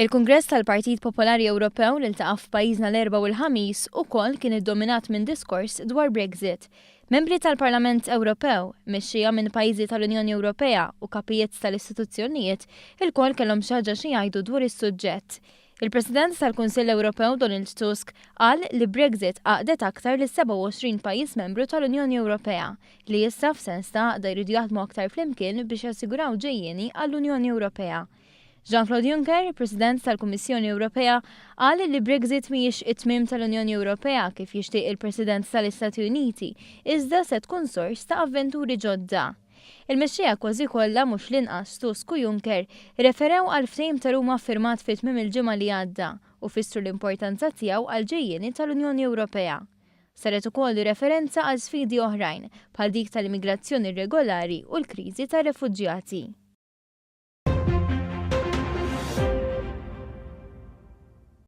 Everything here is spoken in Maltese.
Il-Kungress tal-Partit Popolari Ewropew li ltaqa' f'pajjiżna l-Erbgħa u l-Ħamis ukoll kien iddominat minn diskors dwar Brexit. Membri tal-Parlament Ewropew, mexxija minn pajjiżi tal-Unjoni Ewropea u kapijiet tal-istituzzjonijiet ilkoll kellhom xi ħaġa xi jgħidu dwar is-suġġett. Il-President tal-Kunsill Ewropew Donald Tusk qal li Brexit għaqdet aktar lis-27 pajjiż membru tal-Unjoni Ewropea li issa f'sens ta' għaqda jridu jaħdmu aktar flimkien biex jassiguraw ġejjieni għall-Unjoni Ewropea. Jean-Claude Juncker, President tal-Kummissjoni Ewropea, qal li Brexit mhijiex it-tmiem tal-Unjoni Ewropea kif jixtieq il-President tal-Istati Uniti, iżda se tkun sors ta' avventuri ġodda. Il-mexxejja kważi kollha mhux l-inqas Tusk u Juncker referew għal ftehim ta' Ruma ffirmat fi tmiem il-ġimgħa li għadda u fissru l-importanza tiegħu għall-ġejjieni tal-Unjoni Ewropea. Saret ukoll referenza għal sfidi oħrajn bħal dik tal-immigrazzjoni irregolari u l-kriżi tar-refuġjati.